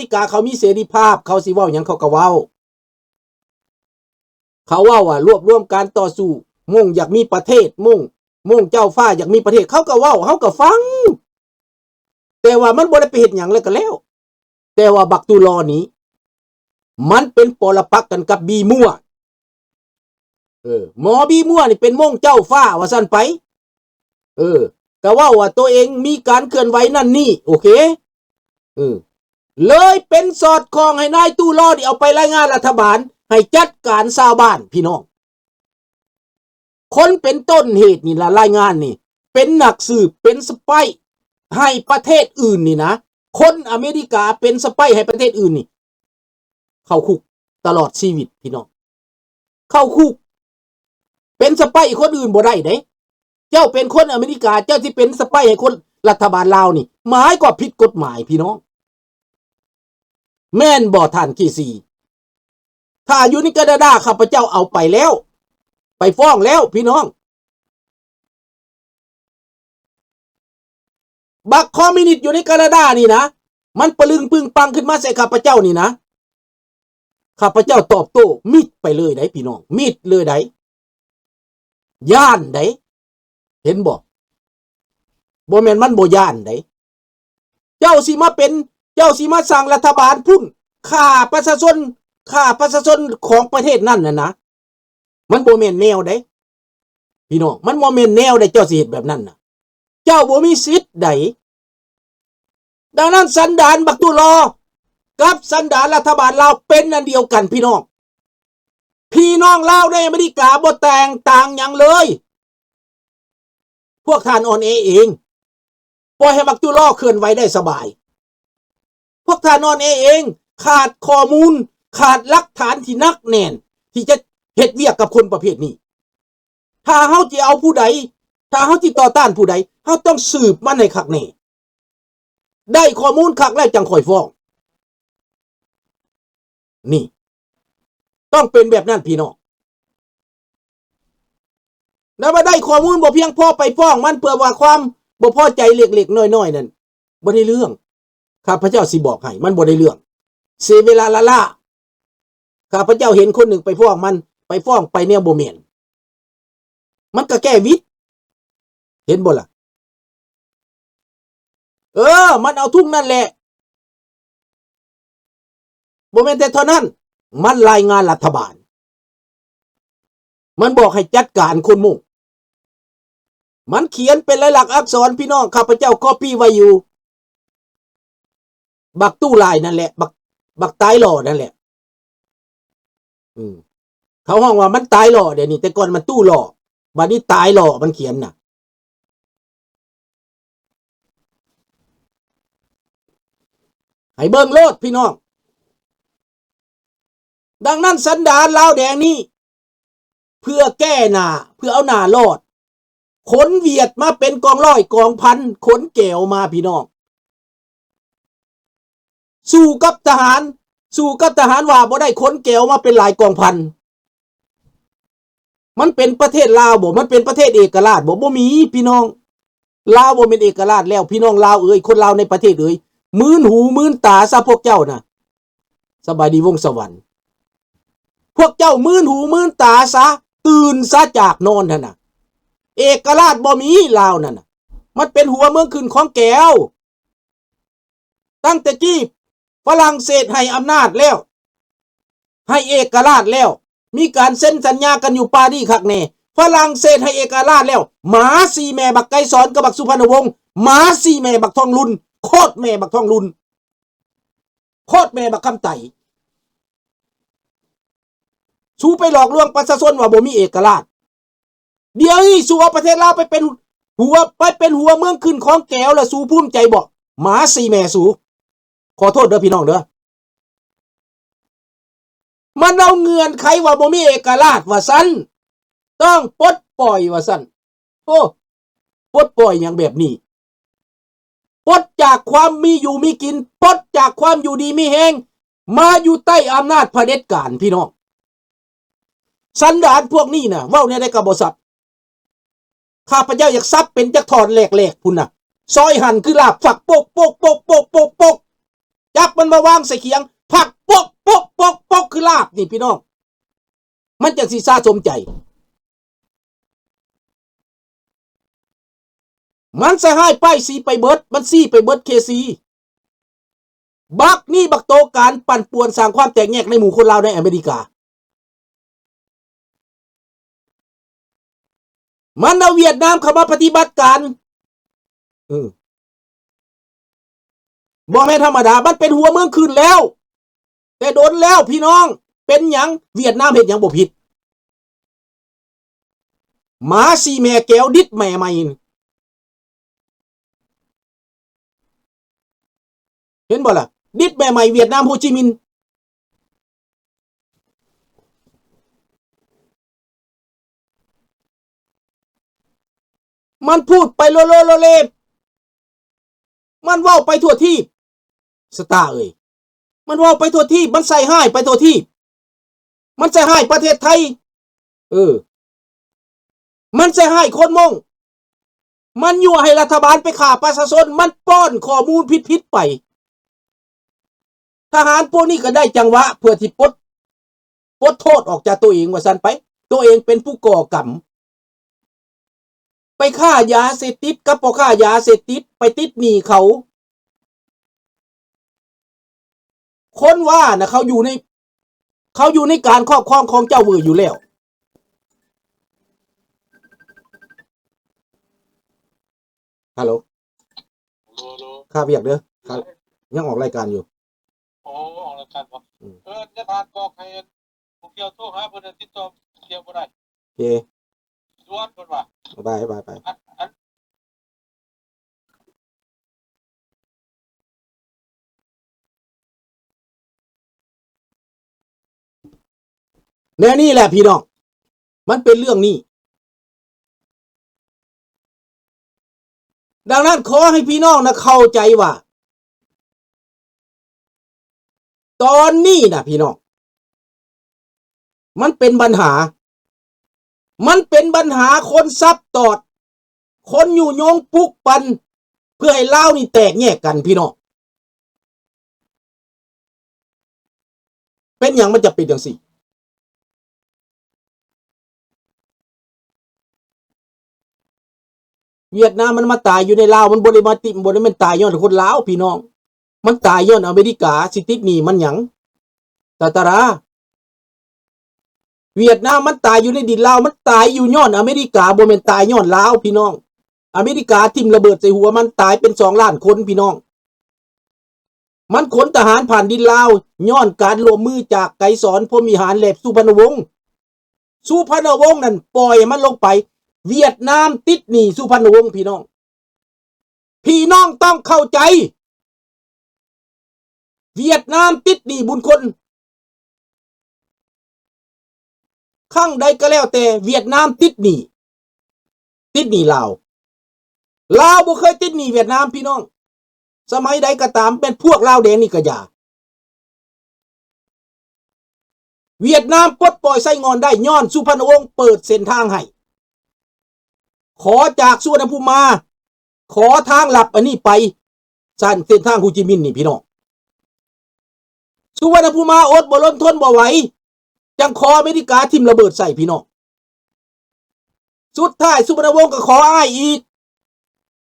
ລິກາເຂົາມີເສລີພາບ ເຂົາຊິເວົ້າຫຍັງເຂົາກໍເວົ້າ. ເຂົາເວົ້າວ່າລວບລວມການຕໍ່ສູ້ ມົ້ງຢາກມີປະເທດ ມົ້ງ ມົ້ງເຈົ້າຟ້າຢາກມີປະເທດ ເຂົາກໍເວົ້າ ເຮົາກໍຟັງ. ແຕ່ວ່າມັນບໍ່ໄດ້ໄປເຮັດຫຍັງ ແລ້ວກໍແລ້ວ. ແຕ່ວ່າບັກຕູລໍນີ້ ມັນເປັນປໍລະປັກກັນກັບບີມົວ. ເອີ ໝໍບີມົວນີ້ເປັນມົ້ງເຈົ້າຟ້າວ່າຊັ້ນໄປ. ເອີ ກໍເວົ້າວ່າໂຕເອງມີການເຄື່ອນໄຫວນັ້ນນີ້ ໂອເຄ. ເອີ ເລີຍເປັນສອດຄ່ອງໃຫ້ນາຍຕູ້ລໍນີ້ເອົາໄປລາຍງານລັດຖະບານ ໃຫ້ຈັດການຊາວບ້ານ ພີ່ນ້ອງ. ຄົນເປັນຕົ້ນເຫດນີ້ລະ ລາຍງານນີ້ ເປັນນັກສືບ ເປັນສະປາຍໃຫ້ປະເທດອື່ນນີ້ນະ. ຄົນອາເມລິກາເປັນສະປາຍໃຫ້ປະເທດອື່ນນີ້ ເຂົ້າຄຸກຕະຫຼອດຊີວິດ ພີ່ນ້ອງ. ເຂົ້າຄຸກ ເປັນສະປາຍໃຫ້ຄົນອື່ນບໍ່ໄດ້ເດ້. ເຈົ້າເປັນຄົນອາເມລິກາ ເຈົ້າຊິເປັນສະປາຍໃຫ້ຄົນລັດຖະບານລາວນີ້ ໝາຍຄວາມຜິດກົດໝາຍ ພີ່ນ້ອງ. ແມ່ນບໍ່ທ່ານເຄຊີ? ຖ້າຢູ່ໃນການາດາ ຂ້າພະເຈົ້າເອົາໄປແລ້ວ ໄປຟ້ອງແລ້ວ ພີ່ນ້ອງ. ບັກຄອມມິວນິດຢູ່ໃນການາດານີ້ນະ ມັນປະລຶງປຶງປັງຂຶ້ນມາໃສ່ຂ້າພະເຈົ້ານີ້ນະ ຂ້າພະເຈົ້າຕອບໂຕ້ມິດໄປເລີຍໄດ໋ ພີ່ນ້ອງ ມິດເລີຍໄດ໋. ຢ້ານໄດ໋ ເຫັນບໍ່? ບໍ່ແມ່ນມັນບໍ່ຢ້ານໄດ໋. ເຈົ້າຊິມາເປັນ ເຈົ້າຊິມາສ້າງລັດຖະບານພຸ້ນ ຂ້າປະຊາຊົນ ຂ້າປະຊາຊົນຂອງປະເທດນັ້ນນະນະ ມັນບໍ່ແມ່ນແນວໃດ໋ ພີ່ນ້ອງ. ມັນບໍ່ແມ່ນແນວໃດ໋ ເຈົ້າຊິເຮັດແບບນັ້ນນະ. ເຈົ້າບໍ່ມີສິດໃດ໋. ດັ່ງນັ້ນ ສັນດານບັກຕູ້ລໍ ກັບສັນດານລັດຖະບານລາວເປັນອັນດຽວກັນ ພີ່ນ້ອງ. ພີ່ນ້ອງລາວໃນອາເມລິກາບໍ່ແຕກຕ່າງຫຍັງເລີຍ. ພວກທ່ານອ່ອນແອເອງ ປ່ອຍໃຫ້ບັກຕູ້ລໍເຄື່ອນໄຫວໄດ້ສະບາຍ. ພວກທ່ານອ່ອນແອເອງ ຂາດຂໍ້ມູນ ຂາດຫຼັກຖານທີ່ໜັກແໜ້ນ ທີ່ຈະເຮັດວຽກກັບຄົນປະເພດນີ້. ຖ້າເຮົາຊິເອົາຜູ້ໃດ ຖ້າເຮົາຊິຕໍ່ຕ້ານຜູ້ໃດ ເຮົາຕ້ອງສືບມັນໃຫ້ຄັກແນ່. ໄດ້ຂໍ້ມູນຄັກແລ້ວຈັ່ງຄ່ອຍຟ້ອງ. ນີ້ ຕ້ອງເປັນແບບນັ້ນ ພີ່ນ້ອງ. ແລ້ວວ່າໄດ້ຂໍ້ມູນບໍ່ພຽງພໍໄປຟ້ອງມັນ ເພື່ອວ່າຄວາມບໍ່ພໍໃຈເລັກໆນ້ອຍໆນັ້ນ ບໍ່ໄດ້ເລື່ອງ. ຂ້າພະເຈົ້າຊິບອກໃຫ້ ມັນບໍ່ໄດ້ເລື່ອງ. ເສຍເວລາລ້າໆ. ຂ້າພະເຈົ້າເຫັນຄົນໜຶ່ງໄປຟ້ອງມັນ ໄປຟ້ອງໄປແນວບໍ່ແມ່ນ. ມັນກໍແກ້ວິດ ເຫັນບໍ່ລະ? ເອີ ມັນເອົາທຸງນັ້ນແຫຼະ. ບໍ່ແມ່ນແຕ່ເທົ່ານັ້ນ ມັນລາຍງານລັດຖະບານ. ມັນບອກໃຫ້ຈັດການຄົນມຸ້ງ. ມັນຂຽນເປັນລາຍລັກອັກສອນ ພີ່ນ້ອງ, ຂ້າພະເຈົ້າກັອບປີ້ໄວ້ຢູ່. ບັກຕູ້ຫຼາຍນັ້ນແຫຼະ, ບັກ, ບັກຕາຍຫຼໍ່ນັ້ນແຫຼະ. ອືມ ເຂົາຮ້ອງວ່າມັນຕາຍຫຼໍ່ດຽວນີ້, ແຕ່ກ່ອນມັນຕູ້ຫຼໍ່, ບັດນີ້ຕາຍຫຼໍ່, ມັນຂຽນນະ. ໃຫ້ເບິ່ງໂລດພີ່ນ້ອງ. ດັ່ງນັ້ນ ສັນດານລາວແດງນີ້ ເພື່ອແກ້ໜ້າ, ເພື່ອເອົາໜ້າລອດ, ຂົນຫວຽດມາເປັນກອງຮ້ອຍກອງພັນ, ຂົນແກວມາ ພີ່ນ້ອງ. ສູ້ກັບທະຫານ, ສູ້ກັບທະຫານວ່າບໍ່ໄດ້, ຂົນແກວມາເປັນຫຼາຍກອງພັນ. ມັນເປັນປະເທດລາວບໍ່? ມັນເປັນປະເທດເອກະລາດບໍ່? ບໍ່ມີ ພີ່ນ້ອງ. ລາວບໍ່ແມ່ນເອກະລາດແລ້ວ ພີ່ນ້ອງລາວເອີຍ, ຄົນລາວໃນປະເທດເອີຍ, ມື່ນຫູມື່ນຕາຊະພວກເຈົ້ານະ. ສະບາຍດີວົງສະຫວັນ. ພວກເຈົ້າມື່ນຫູມື່ນຕາຊະ, ຕື່ນຊະຈາກນອນຫັ້ນນະ. ເອກະລາດບໍ່ມີ, ລາວນັ້ນນະ ມັນເປັນຫົວເມືອງຂຶ້ນຂອງແກວ. ຕັ້ງແຕ່ກີ້ຝຣັ່ງເສດໃຫ້ອຳນາດແລ້ວ, ໃຫ້ເອກະລາດແລ້ວ, ມີການເຊັນສັນຍາກັນຢູ່ປາຣີຄັກແນ່. ຝຣັ່ງເສດໃຫ້ເອກະລາດແລ້ວ, ໝາສີ່ແມ່ບັກໄກສອນກັບບັກສຸພັນນະວົງ, ໝາສີ່ແມ່ບັກທອງລຸນ, ໂຄດແມ່ບັກທອງລຸນ, ໂຄດແມ່ບັກຄຳໄຕ. ສູໄປຫຼອກລວງປະຊາຊົນວ່າບໍ່ມີເອກະລາດ. ດຽວນີ້ສູເອົາປະເທດລາວໄປເປັນຫົວ, ໄປເປັນຫົວເມືອງຂຶ້ນຂອງແກວ ແລ້ວສູພູມໃຈບໍ່? ໝາສີ່ແມ່ສູ. ຂໍໂທດເດີພີ່ນ້ອງເດີ. ມັນເອົາເງື່ອນໄຂວ່າບໍ່ມີເອກະລາດວ່າຊັ້ນ, ຕ້ອງປົດປ່ອຍວ່າຊັ້ນ. ໂອ້ ປົດປ່ອຍຫຍັງແບບນີ້? ປົດຈາກຄວາມມີຢູ່ມີກິນ, ປົດຈາກຄວາມຢູ່ດີມີແຮງ, ມາຢູ່ໃຕ້ອຳນາດຜະເດັດການ ພີ່ນ້ອງ. ສັນດານພວກນີ້ນະ ເວົ້າແນວໃດກໍບໍ່ສັບ. ຂ້າພະເຈົ້າຢາກສັບເປັນຈັກທ່ອນແຫຼກໆພຸ້ນນະ, ຊອຍຫັ່ນຄືລາບຟັກ ໂປກໆໆໆໆ. ຈັບມັນມາວາງໃສ່ຂຽງ ພັກ ປົກ ປົກ ປົກ ປົກ ຄືລາບນີ້ພີ່ນ້ອງ ມັນຈັ່ງຊິຊາສົມໃຈ. ມັນໃສ່ຮ້າຍປ້າຍສີໄປເບິດ ມັນຊີ້ໄປເບິດເຄຊີ. ບັກນີ້ບັກໂຕການປັ່ນປ່ວນສ້າງຄວາມແຕກແຍກໃນໝູ່ຄົນລາວໃນອາເມລິກາ. ມັນເອົາຫວຽດນາມເຂົ້າມາປະຕິບັດການ ເອີ ບໍ່ແມ່ນທຳມະດາ ມັນເປັນຫົວເມືອງຂຶ້ນແລ້ວ ແຕ່ດົນແລ້ວພີ່ນ້ອງ. ເປັນຫຍັງ? ຫວຽດນາມເຮັດຫຍັງບໍ່ຜິດ? ໝາສີ່ແມ່ແກວດິດແມ່ໃໝ່ ເຫັນບໍ່ລະ? ດິດແມ່ໃໝ່ຫວຽດນາມໂຮຈິມິນ. ມັນພູດໄປໂລໂລໂລເລ ມັນເວົ້າໄປທົ່ວທີບ ສະຕາເອີຍ. ມັນເວົ້າໄປທົ່ວທີບ ມັນໃສ່ຮ້າຍໄປທົ່ວທີບ ມັນໃສ່ຮ້າຍປະເທດໄທ ເອີ ມັນໃສ່ຮ້າຍຄົນມົ້ງ ມັນຍົວະໃຫ້ລັດຖະບານໄປຂ້າປະຊາຊົນ ມັນປ້ອນຂໍ້ມູນຜິດໆໄປ. ທະຫານພວກນີ້ກໍໄດ້ຈັງຫວະເພື່ອທີ່ປົດ ປົດໂທດອອກຈາກຕົວເອງວ່າຊັ້ນໄປ ຕົວເອງເປັນຜູ້ກໍ່ກຳ ໄປຄ້າຢາເສບຕິດກັບພໍ່ຄ້າຢາເສບຕິດ ໄປຕິດໜີ້ເຂົາ. ຄົນວ່ານະ ເຂົາຢູ່ໃນ ເຂົາຢູ່ໃນການຄອບຄອງຂອງເຈົ້າເວີຢູ່ແລ້ວ. ຮັລໂຫຼ ໂລ ໂລ ຂ້າວຽກເດີ ຂ້າ ຍັງອອກລາຍການຢູ່. ໂອ້ ອອກລາຍການບໍ່? ອືມ ເອີ ຈະຖາມບອກໃຫ້ຜູ້ກ່ຽວໂທຫາເພິ່ນ ຕິດຕໍ່ຜູ້ກ່ຽວບໍ່ໄດ້. ໂອເຄ ຊວນເພິ່ນວ່າ ໄປ ໄປ ໄປ ອັນ ອັນ ແນວນີ້ແຫຼະພີ່ນ້ອງ ມັນເປັນເລື່ອງນີ້. ດັ່ງນັ້ນ ຂໍໃຫ້ພີ່ນ້ອງນະເຂົ້າໃຈວ່າ ຕອນນີ້ນະພີ່ນ້ອງ ມັນເປັນບັນຫາ ມັນເປັນບັນຫາຄົນຊັບຕອດ ຄົນຍຸຍົງປຸກປັ່ນ ເພື່ອໃຫ້ລາວນີ້ແຕກແຍກກັນພີ່ນ້ອງ. ເປັນຫຍັງມັນຈະເປັນຈັ່ງຊີ້? ຫວຽດນາມມັນມາຕາຍຢູ່ໃນລາວ ມັນບໍ່ໄດ້ມາຕິ ບໍ່ໄດ້ແມ່ນຕາຍຍ້ອນຄົນລາວພີ່ນ້ອງ ມັນຕາຍຍ້ອນອາເມລິກາ ຊິຕິດໜີ້ມັນຫຍັງ? ຕາຕາລາ ຫວຽດນາມມັນຕາຍຢູ່ໃນດິນລາວ ມັນຕາຍຢູ່ຍ້ອນອາເມລິກາ ບໍ່ແມ່ນຕາຍຍ້ອນລາວພີ່ນ້ອງ. ອາເມລິກາຖິ້ມລະເບີດໃສ່ຫົວມັນ ຕາຍເປັນສອງລ້ານຄົນພີ່ນ້ອງ. ມັນຂົນທະຫານຜ່ານດິນລາວ ຍ້ອນການຮ່ວມມືຈາກໄກສອນ ພົມວິຫານ ແລະ ສຸພັນນະວົງ. ສຸພັນນະວົງນັ້ນປ່ອຍໃຫ້ມັນລົງໄປ. ຫວຽດນາມຕິດໜີ້ສຸພັນນະວົງ ພີ່ນ້ອງ. ພີ່ນ້ອງຕ້ອງເຂົ້າໃຈ. ຫວຽດນາມຕິດໜີ້ບຸນຄົນ. ຄັ້ງໃດກໍແລ້ວແຕ່ຫວຽດນາມຕິດໜີ້ ຕິດໜີ້ລາວ. ລາວບໍ່ເຄີຍຕິດໜີ້ຫວຽດນາມ ພີ່ນ້ອງ. ສະໄໝໃດກໍຕາມ ແມ່ນພວກລາວແດງນີ້ກໍຢ່າ. ຫວຽດນາມປົດປ່ອຍໄສ້ງອນໄດ້ ຍ້ອນສຸພັນນະວົງເປີດເສັ້ນທາງໃຫ້. ຂໍຈາກສຸວັນນະພູມາ ຂໍທາງລັບອັນນີ້ໄປ ເສັ້ນທາງໂຮຈິມິນນີ້ ພີ່ນ້ອງ. ສຸວັນນະພູມາອົດບໍ່ທົນບໍ່ໄຫວ ຈັ່ງຂໍອາເມລິກາຖິ້ມລະເບີດໃສ່ ພີ່ນ້ອງ. ສຸດທ້າຍສຸວັນນະວົງກໍຂໍອ້າຍອີກ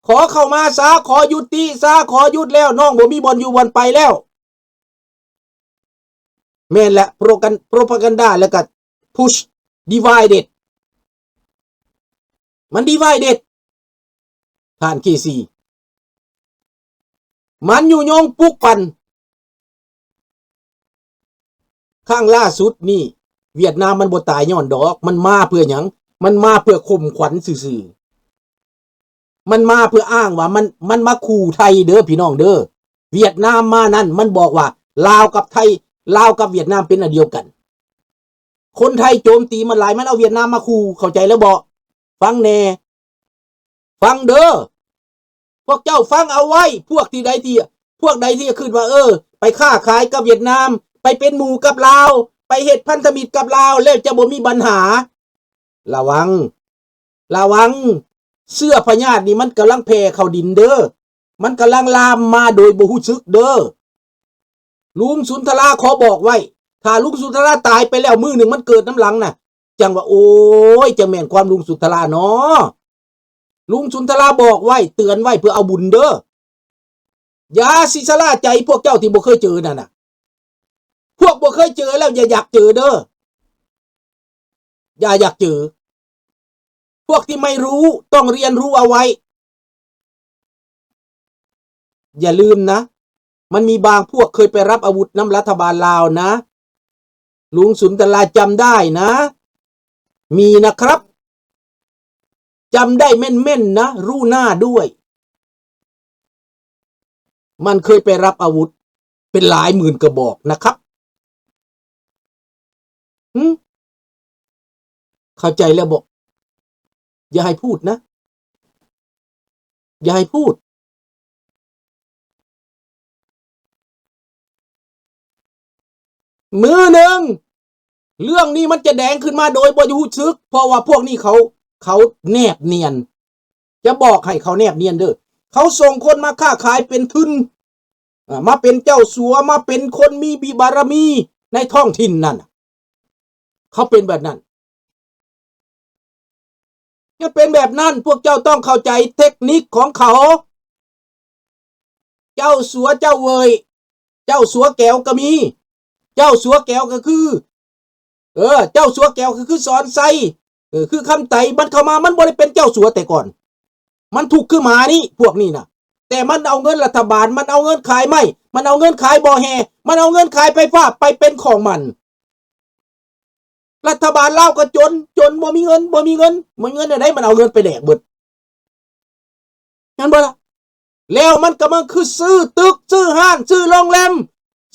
ຂໍເຂົ້າມາຊາ ຂໍຍຸຕິຊາ ຂໍຢຸດແລ້ວ ນ້ອງບໍ່ມີບ່ອນຢູ່ບ່ອນໄປແລ້ວ. ແມ່ນແຫຼະ ໂປຣກັນ ໂປຣປາກັນດາ ແລ້ວກໍພຸດ ດີໄວເດັດ ມັນດີໄວເດັດ ທ່ານເຄຊີ ມັນຍຸຍົງປຸກປັ່ນ. ຄັ້ງລ່າສຸດນີ້ ຫວຽດນາມມັນບໍ່ຕາຍຍ້ອນດອກ ມັນມາເພື່ອຫຍັງ? ມັນມາເພື່ອຂົ່ມຂວັນຊື່ໆ. ມັນມາເພື່ອອ້າງວ່າມັນ ມັນມາຂູ່ໄທເດີ ພີ່ນ້ອງເດີ. ຫວຽດນາມມານັ້ນ ມັນບອກວ່າລາວກັບໄທ ລາວກັບຫວຽດນາມເປັນອັນດຽວກັນ. ຄົນໄທໂຈມຕີມັນຫຼາຍ ມັນເອົາຫວຽດນາມມາຂູ່ ເຂົ້າໃຈແລ້ວບໍ່? ຟັງແດ່ ຟັງເດີ ພວກເຈົ້າຟັງເອົາໄວ້. ພວກທີ່ໃດທີ່ ພວກໃດທີ່ຄິດວ່າ ເອີ ໄປຄ້າຂາຍກັບຫວຽດນາມ ໄປເປັນໝູ່ກັບລາວ ໄປເຮັດພັນທະມິດກັບລາວ ແລ້ວຈະບໍ່ມີບັນຫາ. ລະວັງ ລະວັງ ເຊື້ອພະຍາດນີ້ມັນກຳລັງແຜ່ເຂົ້າດິນເດີ ມັນກຳລັງລາມມາໂດຍບໍ່ຮູ້ສຶກເດີ. ລຸງສຸນທະລາຂໍບອກໄວ້ ຖ້າລຸງສຸນທະລາຕາຍໄປແລ້ວ ມື້ໜຶ່ງມັນເກີດນຳຫຼັງນະ ຈັ່ງວ່າ ໂອ້ຍ ຈັ່ງແມ່ນຄວາມລຸງສຸນທະລາເນາະ. ລຸງສຸນທະລາບອກໄວ້ ເຕືອນໄວ້ ເພື່ອເອົາບຸນເດີ. ຢ່າຊິຊະລາໃຈພວກເຈົ້າທີ່ບໍ່ເຄີຍເຈີນັ້ນນະ. ພວກບໍ່ເຄີຍເຈີແລ້ວຢ່າຢາກເຈີເດີ. ຢ່າຢາກເຈີ. ພວກທີ່ໄມ່ຮູ້ຕ້ອງຮຽນຮູ້ເອົາໄວ້. ຢ່າລືມນະ ມັນມີບາງພວກເຄີຍໄປຮັບອາວຸດນຳລັດຖະບານລາວນະ. ລຸງສຸນທະລາຈຳໄດ້ນະ. ມີນະຄັບ. ຈຳໄດ້ແມ່ນໆນະ ຮູ້ໜ້າດ້ວຍ. ມັນເຄີຍໄປຮັບອາວຸດເປັນຫຼາຍໝື່ນກະບອກນະຄັບ. ຫື? ເຂົ້າໃຈແລ້ວບໍ່? ຢ່າໃຫ້ພູດນະ. ຢ່າໃຫ້ພູດ. ມື້ໜຶ່ງເລື່ອງນີ້ມັນຈະແດງຂຶ້ນມາໂດຍບໍ່ຮູ້ສຶກ ເພາະວ່າພວກນີ້ເຂົາ ເຂົາແນບນຽນ. ຈະບອກໃຫ້ເຂົາແນບນຽນເດີ. ເຂົາສົ່ງຄົນມາຄ້າຂາຍເປັນທຶນ ເອີ ມາເປັນເຈົ້າສັວ ມາເປັນຄົນມີບາລະມີໃນທ້ອງຖິ່ນນັ້ນ. ເຂົາເປັນແບບນັ້ນ. ມັນເປັນແບບນັ້ນ, ພວກເຈົ້າຕ້ອງເຂົ້າໃຈເຕັກນິກຂອງເຂົາ. ເຈົ້າສັວເຈົ້າເຫວີຍ ເຈົ້າສັວແກວກໍມີ. ເຈົ້າສັວແກວກໍຄື ເອີ ເຈົ້າສັວແກວກໍຄືສອນໄຊ ເອີ ຄືຄຳໄຕ. ມັນເຂົ້າມາ ມັນບໍ່ໄດ້ເປັນເຈົ້າສັວແຕ່ກ່ອນ. ມັນທຸກຄືໝານີ້ ພວກນີ້ນະ. ແຕ່ມັນເອົາເງິນລັດຖະບານ, ມັນເອົາເງິນຂາຍໄມ້, ມັນເອົາເງິນຂາຍບໍ່ແຮ່, ມັນເອົາເງິນຂາຍໄຟຟ້າໄປເປັນຂອງມັນ. ລັດຖະບານລາວກໍຈົນ, ຈົນ ບໍ່ມີເງິນ, ບໍ່ມີເງິນ, ບໍ່ມີເງິນແນວໃດ ມັນເອົາເງິນໄປແລກເບິດ. ແມ່ນບໍ່ລະ? ແລ້ວມັນກໍມາຄືຊື້ຕຶກ, ຊື້ຮ້ານ, ຊື້ໂຮງແຮມ,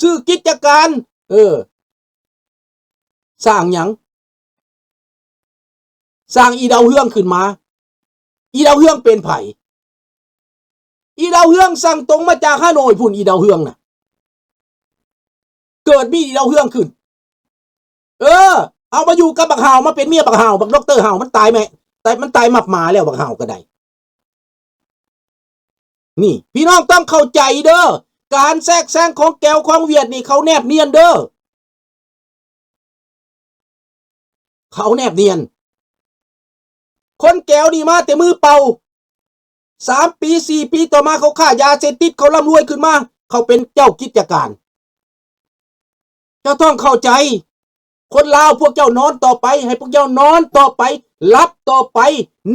ຊື້ກິດຈະການ. ເອີ ສ້າງຫຍັງ? ສ້າງອີດາວເຮືອງຂຶ້ນມາ. ອີດາວເຮືອງເປັນໃຜ? ອີດາວເຮືອງສັ່ງຕົງມາຈາກຮາໂນ້ຍພຸ້ນ, ອີດາວເຮືອງນະ. ເກີດມີດາວເຮືອງຂຶ້ນ ເອີ ເອົາມາຢູ່ກັບບັກຫ່າວ ມາເປັນເມຍບັກຫ່າວ ບັກດັອກເຕີຫ່າວ ມັນຕາຍແມ່ ແຕ່ມັນຕາຍໝັບໝາແລ້ວ ບັກຫ່າວກໍໄດ້. ນີ້ ພີ່ນ້ອງຕ້ອງເຂົ້າໃຈເດີ ການແຊກແຊງຂອງແກວຂອງຫວຽດນີ້ ເຂົາແນບນຽນເດີ. ເຂົາແນບນຽນ. ຄົນແກວນີ້ມາແຕ່ມືເປົ່າ. ສາມປີ ສີ່ປີຕໍ່ມາ ເຂົາຄ້າຢາເສບຕິດ, ເຂົາລ່ຳລວຍຂຶ້ນມາ, ເຂົາເປັນເຈົ້າກິດຈະການ. ເຈົ້າຕ້ອງເຂົ້າໃຈ. ຄົນລາວ ພວກເຈົ້ານອນຕໍ່ໄປ, ໃຫ້ພວກເຈົ້ານອນຕໍ່ໄປ, ຫຼັບຕໍ່ໄປ,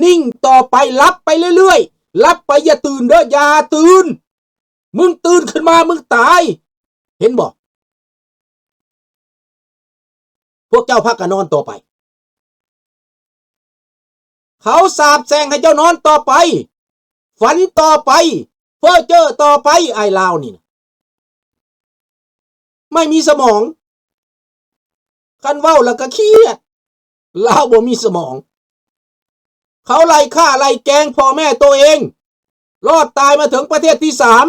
ນິ່ງຕໍ່ໄປ, ຫຼັບໄປເລື້ອຍໆ. ຫຼັບໄປ, ຢ່າຕື່ນເດີ, ຢ່າຕື່ນ. ມຶງຕື່ນຂຶ້ນມາ ມຶງຕາຍ. ເຫັນບໍ່? ພວກເຈົ້າພາກັນນອນຕໍ່ໄປ. ເຂົາສາບແຊ່ງໃຫ້ເຈົ້ານອນຕໍ່ໄປ, ຝັນຕໍ່ໄປ, ເຟີ້ເຈີ້ຕໍ່ໄປ, ອ້າຍລາວນີ້ນະ ໄມ່ມີສະໝອງ. ຄັນເວົ້າແລ້ວກໍຄຽດ. ລາວບໍ່ມີສະໝອງ. ເຂົາໄລ່ຂ້າໄລ່ແກງພໍ່ແມ່ໂຕເອງ, ລອດຕາຍມາເຖິງປະເທດທີສາມ.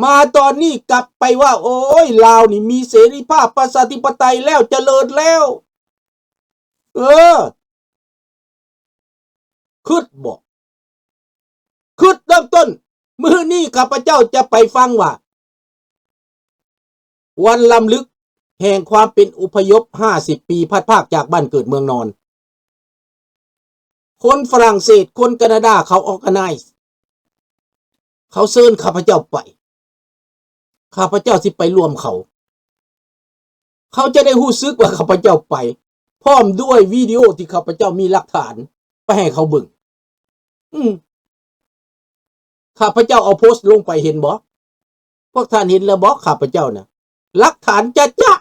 ມາຕອນນີ້ກັບໄປວ່າ ໂອ້ຍ ລາວນີ້ມີເສລີພາບ ປະຊາທິປະໄຕແລ້ວ ຈະເລີນແລ້ວ. ເອີ ຄິດບໍ່? ຄິດເລີ່ມຕົ້ນ. ມື້ນີ້ຂ້າພະເຈົ້າຈະໄປຟັງວ່າ ວັນລຳລຶກແຫ່ງຄວາມເປັນອົບພະຍົບຫ້າສິບປີ ພັດພາກຈາກບ້ານເກີດເມືອງນອນ. ຄົນຝຣັ່ງເສດ, ຄົນການາດາ ເຂົາ organize, ເຂົາເຊີນຂ້າພະເຈົ້າໄປ. ຂ້າພະເຈົ້າຊິໄປຮ່ວມເຂົາ. ເຂົາຈະໄດ້ຮູ້ສຶກວ່າຂ້າພະເຈົ້າໄປ, ພ້ອມດ້ວຍວິດີໂອທີ່ຂ້າພະເຈົ້າມີຫຼັກຖານໄປໃຫ້ເຂົາເບິ່ງ. ອືມ ຂ້າພະເຈົ້າເອົາໂພສລົງໄປ ເຫັນບໍ່? ພວກທ່ານເຫັນແລ້ວບໍ່? ຂ້າພະເຈົ້ານະ ຫຼັກຖານຈະ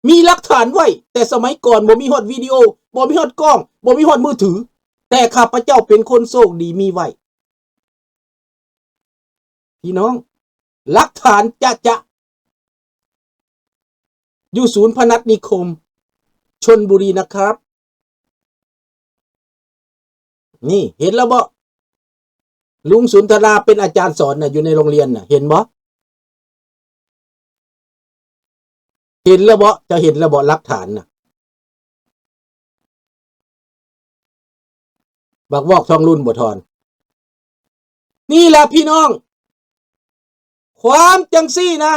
ໆ ມີຫຼັກຖານໄວ້, ແຕ່ສະໄໝກ່ອນບໍ່ມີຮອດວິດີໂອ, ບໍ່ມີຮອດກ້ອງ, ບໍ່ມີຮອດມືຖື, ແຕ່ຂ້າພະເຈົ້າເປັນຄົນໂຊກດີມີໄວ້. ພີ່ນ້ອງ, ຫຼັກຖານຈະໆ ຢູ່ສູນພະນັດນິຄົມ ຊົນບຸຣີນະຄັບ. ນີ້ ເຫັນແລ້ວບໍ່? ລຸງສຸນທະລາເປັນອາຈານສອນນະ ຢູ່ໃນໂຮງຮຽນນະ ເຫັນບໍ່? ເຫັນແລ້ວບໍ່? ເຈົ້າເຫັນແລ້ວບໍ່ ຫຼັກຖານນະ? ບັກວອກທອງລຸນບໍ່ທອນ. ນີ້ລະພີ່ນ້ອງ, ຄວາມຈັ່ງຊີ້ນະ